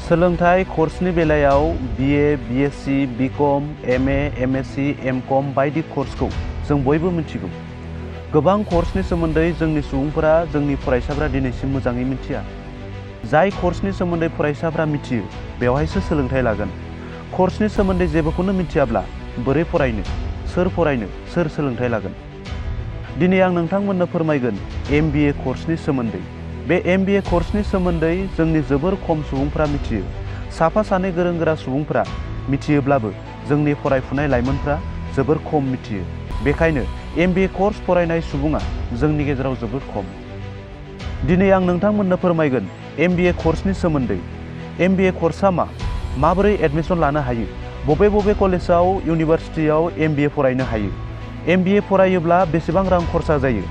सोलोंथाइ कर्सनि बेलायाव BA, BSc, BCom, MA, MSc, MCom बायदि कर्सखौ जों बयबो मिथिगौ। गोबां कर्सनि सोमोन्दै जोंनि सुबुंफोरा जोंनि फरायसाफ्रा दिनैसिम मोजाङै मिथिया। जाय कर्सनि सोमोन्दै फरायसाफ्रा मिथियो बेवहायसो सोलोंथाइ लागोन। कर्सनि सोमोन्दै जेबोखौनो मिथियाब्ला बोरै फरायनो, सोर सोलोंथाइ लागोन। दिनै आं नोंथांमोननो फोरमायगोन MBA कर्सनि सोमोन्दै। बे MBA कर्सनि सोमोन्दै जोंनि जोबोर खम सुबुंफ्रा मिथियो। साफा सानै गोरों गोरा सुबुंफ्रा मिथियोब्लाबो जोंनि फरायफुनाय लाइमोनफ्रा जोबोर खम मिथियो। बेखायनो MBA कर्स फरायनाय सुबुङा जोंनि गेजेराव जोबोर खम। दिनै आं नोंथांमोननो फोरमायगोन MBA कर्सनि सोमोन्दै। MBA कर्सआ मा? माबोरै एडमिसन लानो हायो? बबे कलेजाव, इउनिभारसिटियाव MBA फरायनो हायो? MBA फरायोब्ला बेसेबां रां खरसा जायो?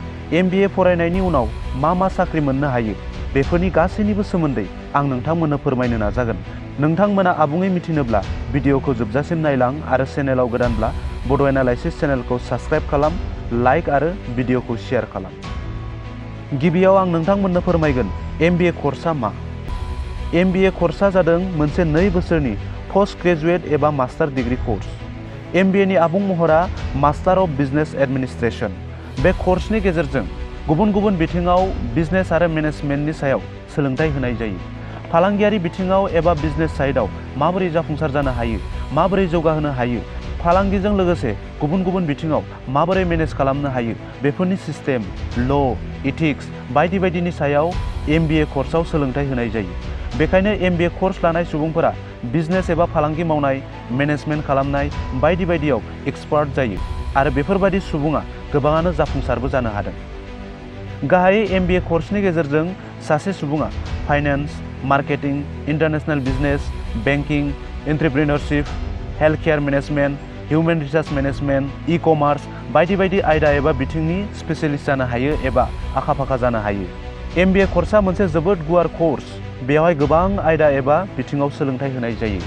MBA फरायनायनि उनाव मा साख्रि मोननो हायो? बेफोरनि गासैनिबो सोमोन्दै आं नोंथांमोननो फोरमायनो नाजागोन। नोंथांमोना आबुङै मिथिनोब्ला भिडिअखौ जोबजासिम नायलां आरो चेनेलाव गोदानब्ला बड' एनालाइसिस चेनेलखौ साबस्क्राइब खालाम, लाइक आरो भिडिअखौ शेयार खालाम। गिबियाव आं नोंथांमोननो फोरमायगोन MBA कर्सआ मा? MBA कर्सआ जादों मोनसे 2 बोसोरनि पोस्ट ग्रेजुएट एबा मास्टार डिग्री कर्स। MBA नि आबुं महरा मास्टार अफ बिजनेस एडमिनिस्ट्रेशन। बे कर्सनि गेजेरजों गुबुन बिथिङाव बिजनेस आरो मेनेजमेन्टनि सायाव सोलोंथाइ होनाय जायो। फालांगियारि बिथिङाव एबा बिजनेस साइडआव माबोरै जाफुंसार जानो हायो, माबोरै जौगाहोनो हायो, फालांगिजों लोगोसे गुबुन बिथिङाव माबोरै मेनेज खालामनो हायो, बेफोरनि सिस्टेम, ल', इथिक्स बायदिनि सायाव MBA कर्सआव सोलोंथाइ होनाय जायो। बेखायनो MBA कर्स लानाय सुबुंफोरा बिजनेस एबा फालांगि मावनाय, मेनेजमेन्ट खालामनाय बायदियाव एक्सपार्ट जायो आरो बेफोरबायदि सुबुङा गोबाङानो जाफुंसारबो जानो हादों। गाहायै MBA कर्सनि गेजेरजों सासे सुबुङा finance, marketing, international business, banking, entrepreneurship, health care management, human resource management, e-commerce बायदि आयदा एबा बिथिंनि स्पेसियलिस्ट जानो हायो एबा आखा-फाखा जानो हायो। MBA कर्सआ मोनसे जोबोद गुवार कर्स। बेवहाय गोबां आयदा एबा बिथिङाव सोलोंथाइ होनाय जायो।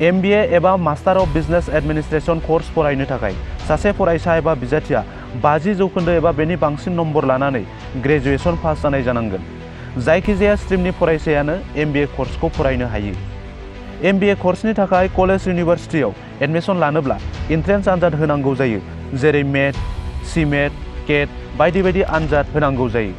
MBA एबा master of business administration course फरायनो थाखाय सासे फरायसा एबा बिजाथिया 50% एबा बेनि बांसिन नम्बर लानानै ग्रेजुएशन पास जानाय जानांगोन। जायखिजाया स्ट्रिमनि फरायसायानो MBA कर्सखौ फरायनो हायो। MBA कर्सनि थाखाय कलेज, इउनिभारसिटियाव एडमिसन लानोब्ला एन्ट्रेन्स आनजाद होनांगौ जायो, जेरै मेट, CMAT, CAT बायदि आनजाद होनांगौ जायो।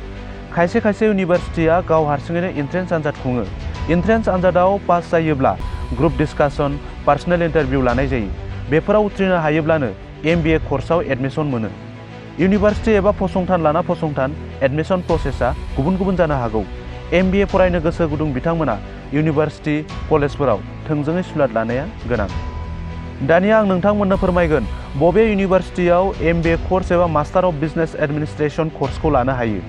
खायसे इउनिभारसिटिया गाव हारसिङैनो एन्ट्रेन्स आनजाद खुङो। एन्ट्रेन्स आनजादाव पास जायोब्ला ग्रुप डिस्कासन, पार्सनेल इन्टारभिउ लानाय जायो। बेफोराव उथ्रिनो हायोब्लानो MBA कर्सआव एडमिसन मोनो। इउनिभारसिटि एबा फसंथान लाना फसंथान एडमिसन प्रसेसा गुबुन जानो हागौ। MBA फरायनो गोसो गुदुं बिथांमोना इउनिभारसिटि, कलेजफोराव थोंजोङै स्लट लानाया गोनां। दानिया आं नोंथांमोननो फोरमायगोन बबे इउनिभारसिटियाव MBA कर्स एबा मास्टार अफ बिजनेस एडमिनिस्ट्रेशन कर्सखौ लानो हायो।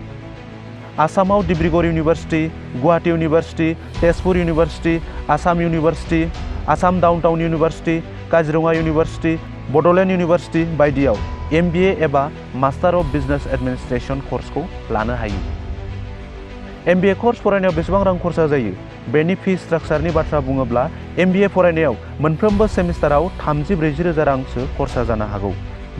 आसामाव Dibrugarh university, Guwahati university, Tezpur university, Assam university, Assam down town university, Kaziranga university, Bodoland university बायदियाव MBA एबा मास्टार अफ बिजनेस एडमिनिस्ट्रेशन कर्सखौ लानो हायो। MBA कर्स फरायनायाव बेसेबां रां खरसा जायो? बेनि फी स्ट्राक्चारनि बाथ्रा बुङोब्ला MBA फरायनायाव मोनफ्रोमबो सेमिस्टाराव 30-40 रोजा रांसो खरसा जानो हागौ।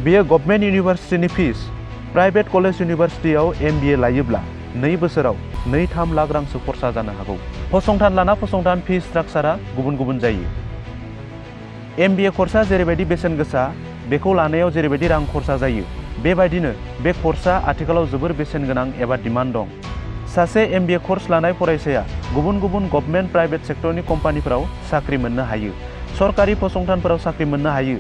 बेयो गभर्नमेन्ट इउनिभारसिटिनि फिस। प्राइभेट कलेज, इउनिभारसिटियाव MBA लायोब्ला 2 बोसोराव 2-3 लाख रांसो खरसा जानो हागौ। फसंथान लाना फसंथान फी स्ट्राक्चारा गुबुन जायो। MBA कर्सआ जेरैबायदि बेसेन गोसा, बेखौ लानायाव जेरैबायदि रां खरसा जायो, बेबायदिनो बे कर्सआ आथिखालाव जोबोर बेसेन गोनां एबा डिमान्ड दं। सासे MBA कर्स लानाय फरायसाया गुबुन गभर्नमेन्ट प्राइभेट सेक्टरनि कम्पानिफोराव साख्रि मोननो हायो। सरकारि फसंथानफोराव साख्रि मोननो हायो।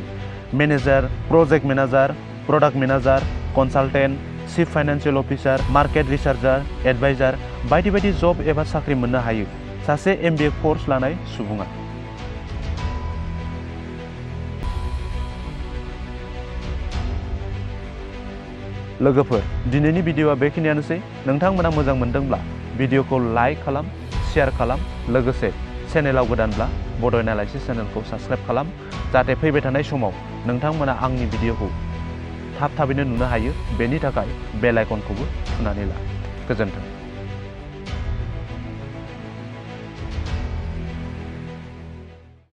Manager, project manager, product manager, consultant, chief financial officer, market researcher, adviser बायदि जब एबा साख्रि मोननो हायो सासे MBA कर्स लानाय सुबुङा। लोगोफोर, दिनैनि भिडिअआ बेखिनियानोसै। नोंथांमोना मोजां मोनदोंब्ला भिडिअखौ लाइक खालाम, शेयार खालाम, लोगोसे चेनेलाव गोदानब्ला बड' एनालाइसिस चेनेलखौ साबस्क्राइब खालाम, जाहाथे फैबाय थानाय समाव नोंथांमोना आंनि भिडिअखौ थाबैनो नुनो हायो। बेनि थाखाय बेल आइकनखौबो थुनानै ला। गोजोन्थों।